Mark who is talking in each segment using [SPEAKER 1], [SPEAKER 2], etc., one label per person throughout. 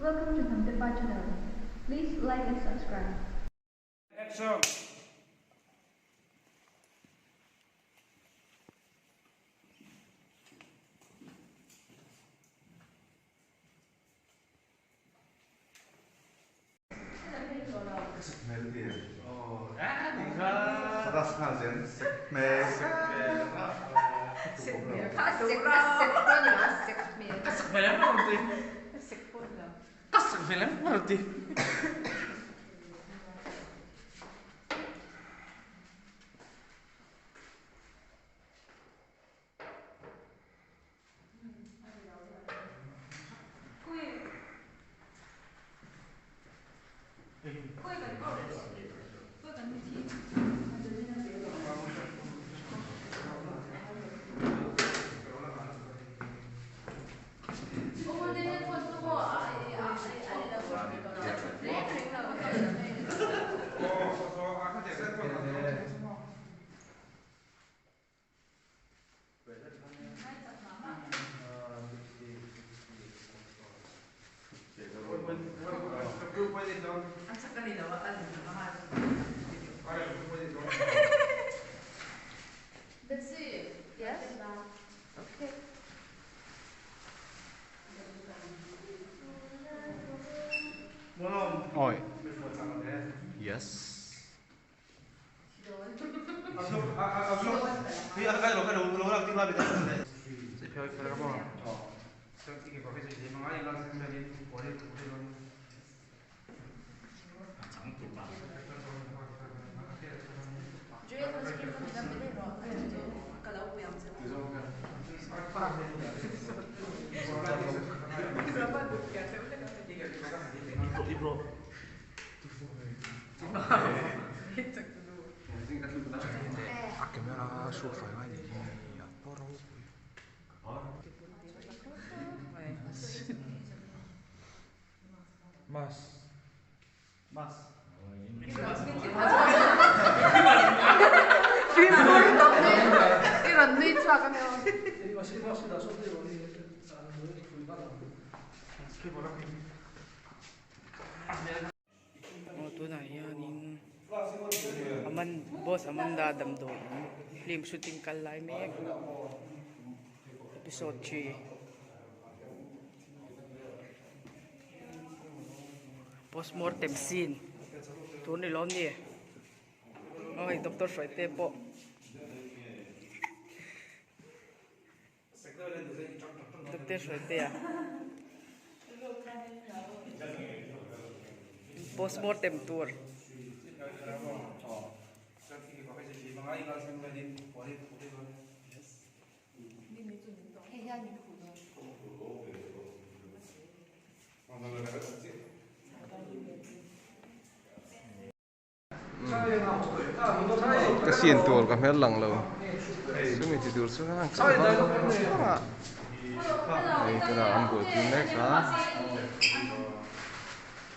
[SPEAKER 1] Welcome to Hnamtepa channel. Please like and subscribe.
[SPEAKER 2] Action!
[SPEAKER 3] Oi. Yes. A camera hruak fai ngai nih hi a pawr ropui. Mas. Mas.
[SPEAKER 4] Aw tunah hianin Aman boss Amanda damdawiin film shooting kal lai mek episode 3 postmortem scene tur ni lawm ni aw hei doctor hruai te pawh. Doctor Hruaitea postmortem tur.
[SPEAKER 3] Ka sian tur ka hmel lang lo chumi ti tur chuan an kal vang vang a hei tunah an buaipui mek a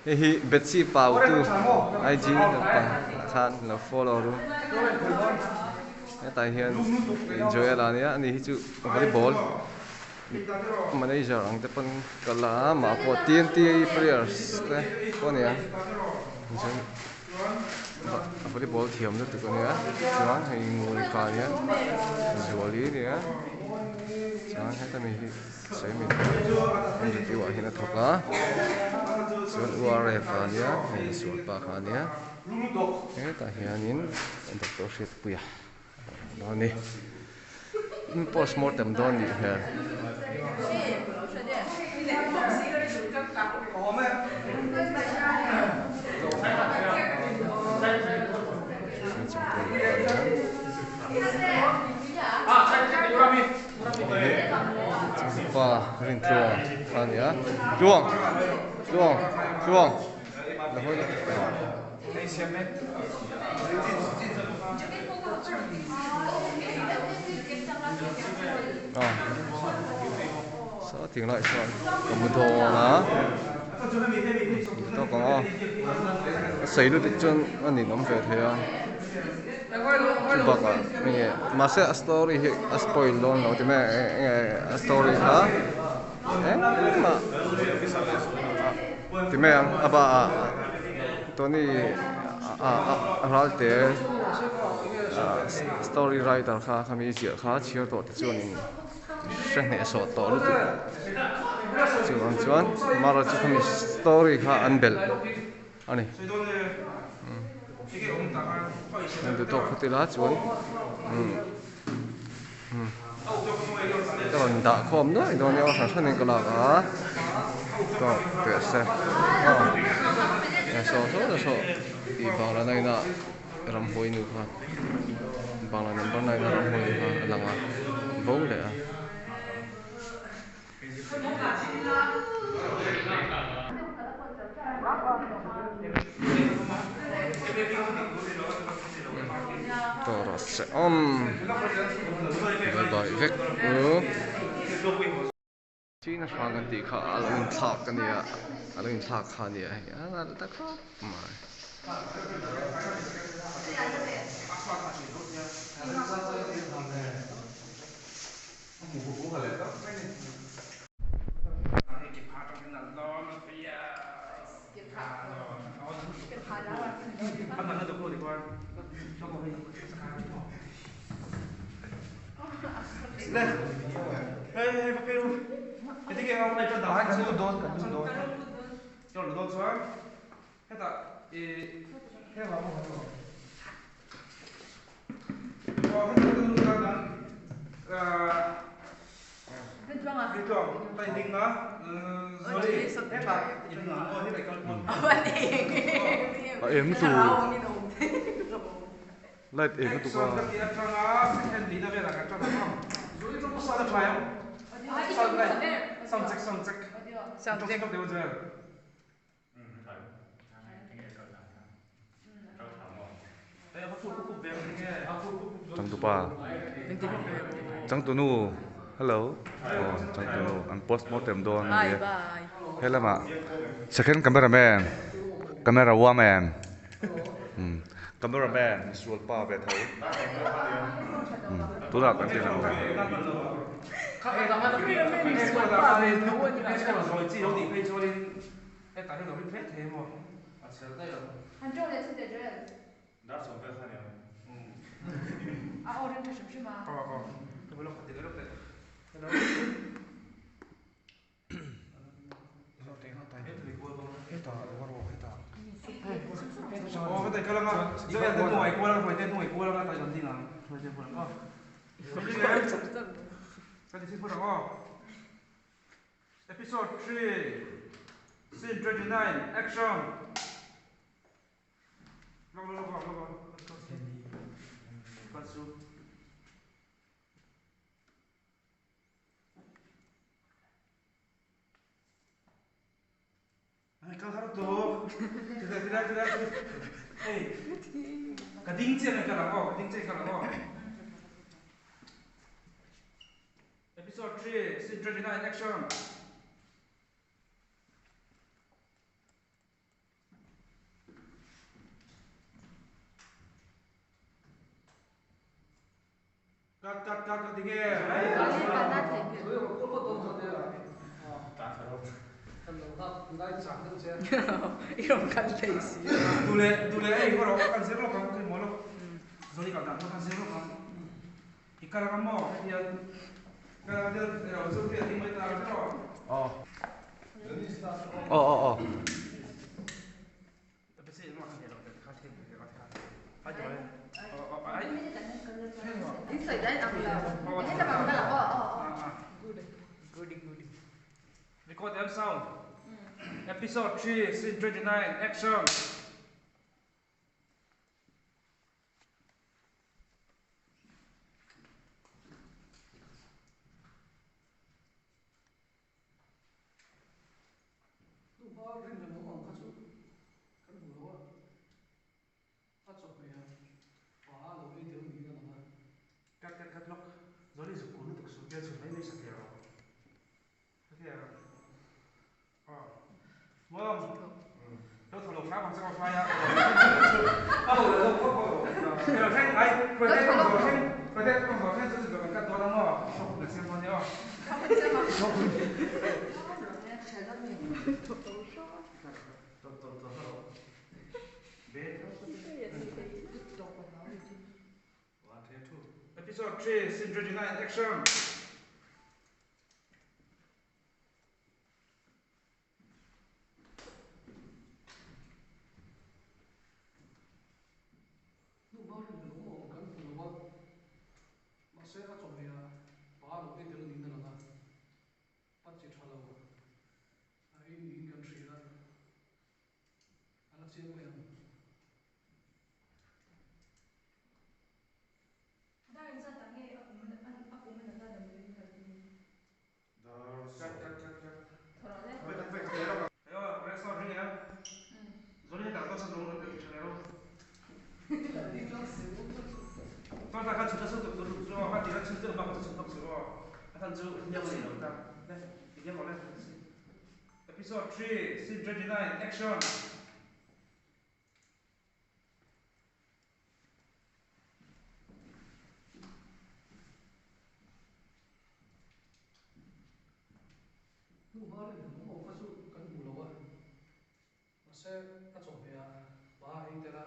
[SPEAKER 3] hei hi Betsy pau tu IG lampang ah khan lo follow ru hetah hian Joel-a ania ani hi chu volleyball manager ang te pawn kal a mah pawh TNT players te pawh a ni a chuan volleyball thiam lutuk a nia chuan hei nguri kha a nia zuali a nia chuan heta mi hi sawimit MZU ah hian a thawk a chuan URF a nia hei misualpa kha a nia hetah hianin doctor Hriatpuia a ni. Post mortem dawn nih hmel. Pa Rintluang kha a ni a. Tluang! Tluang! Tluang! La hawi la. Saw ting lai chuan ka hmu dawn a tawk ang aw a sei lutuk chuan a ninawm ve thei a chu bakah enge mahse a story hi a spoil dawn lo ti mai enge a story kha engmah. Ti mai ang a bakah Tony Ralte story writer kha khami ziah kha chhiar tawh te chuanin hre hnehsawh tawh lutuk chuvang chuan mara chu khami story kha an belh a ni an duh tawk phawt ila chuan ka rawn dah khawm nuai dawn nia aw hran hranin ka lak a tawk teh se aw saw saw te saw tih bangla nine a ramhuai nu kha bangla number nine a ramhuai nu kha a lang a bo leh a. Tawh rawh se awm bye bye vek u. China hrang kan tih kha a lo inthlak a nia a lo inthlak kha a nia hei a nalh ta khawp mai.
[SPEAKER 2] A eng tur light eng lutuk a. Changtupa Changtunu hello aw Changtunu an postmortem dawn a ni e helamah second camera man camera woman camera man misual pa ve tho tunah kan ti lang ve.
[SPEAKER 5] Episode 3 Scene 29 Action Episode 3 Scene 29 Action Cut cut cut cut tinge.
[SPEAKER 4] I rawn kal thei si.
[SPEAKER 5] Dule dule ei ho ro kan zir lawk ang kan maw lawk. Zoli kal dan kan zir lawk ang. I kal ang maw hetiang kal ang hian ero chu hriat ding mai ta ang tiraw.
[SPEAKER 3] Aw. Aw aw aw.
[SPEAKER 5] Record em sound. Episode 3, scene 29, action. Cut cut cut lawk. Zawli zuk kun lutuk suh bial chhun mai mai satliah rawh. Satliah rawh. Aw. Mawm. Lo thaw lo hram ang che aw hlai a. A ho lo khawp ho. Lo thleng ai. Project kawng zawh thleng. Project kawng zawh thleng chu chu kan cut dawn ang maw. Shop na siam dawn nia aw. Episode 3, Scene 29, Action!
[SPEAKER 6] Nu hma rin hlauh awm kan hmu lo a, mahse a chawhmehah pa lo ei tel niin a lang a, pa chi tha lo a ei niin kan hria a, a la chiang mai ang.
[SPEAKER 1] Dar engzat ah nge a kum a kum a nata damdawiin kal tum?
[SPEAKER 5] Cut cut cut cut.
[SPEAKER 1] Thaw rawh le.
[SPEAKER 5] Episode 3, Scene 29, Action!
[SPEAKER 6] Hnu hma rin hlum awm kha chu kan hmu lo a, mahse a chawhmehah pa a ei tel a,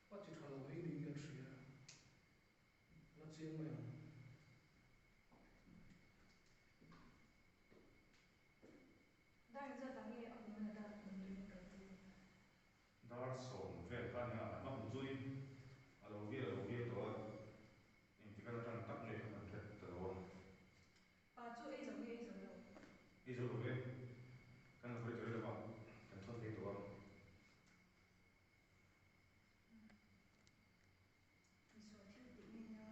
[SPEAKER 6] pa chi tha lo ei niin kan hria, a la chiang mai ang.
[SPEAKER 1] Dar engzat ah nge a kum a nata damdawiin kal tum?
[SPEAKER 2] Dar 10 vel kha nia a hmu chuin a lo vial a lo vial tawh a, engtik a la tan tak nge kha kan hre ta lo a.
[SPEAKER 1] Pa chu ei zo nge ei zo lo?
[SPEAKER 2] Ei zo lo ve, kan laboratory lamah kan thawn phei tawh a.
[SPEAKER 1] Misual thil tih ngeina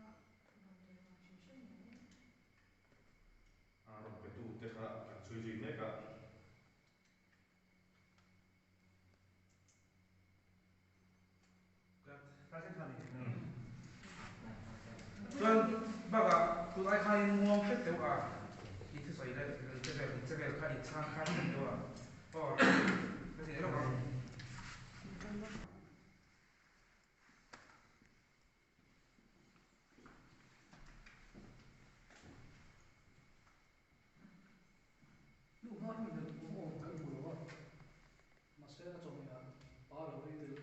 [SPEAKER 1] vanduai vang hrim hrim ni ang.
[SPEAKER 2] A rawn pe tu te kha kan chhui zui mek a.
[SPEAKER 5] Chuan bakah tun ai khanin muang hret deuh a i thusawi leh i che vel i che vel kha i chhang khan hret deuh a aw ka ti lawk ang.
[SPEAKER 6] Nu hma rin hlelh awm awm kan hmu lo a, mahse a chawhmehah pa lo ei tel.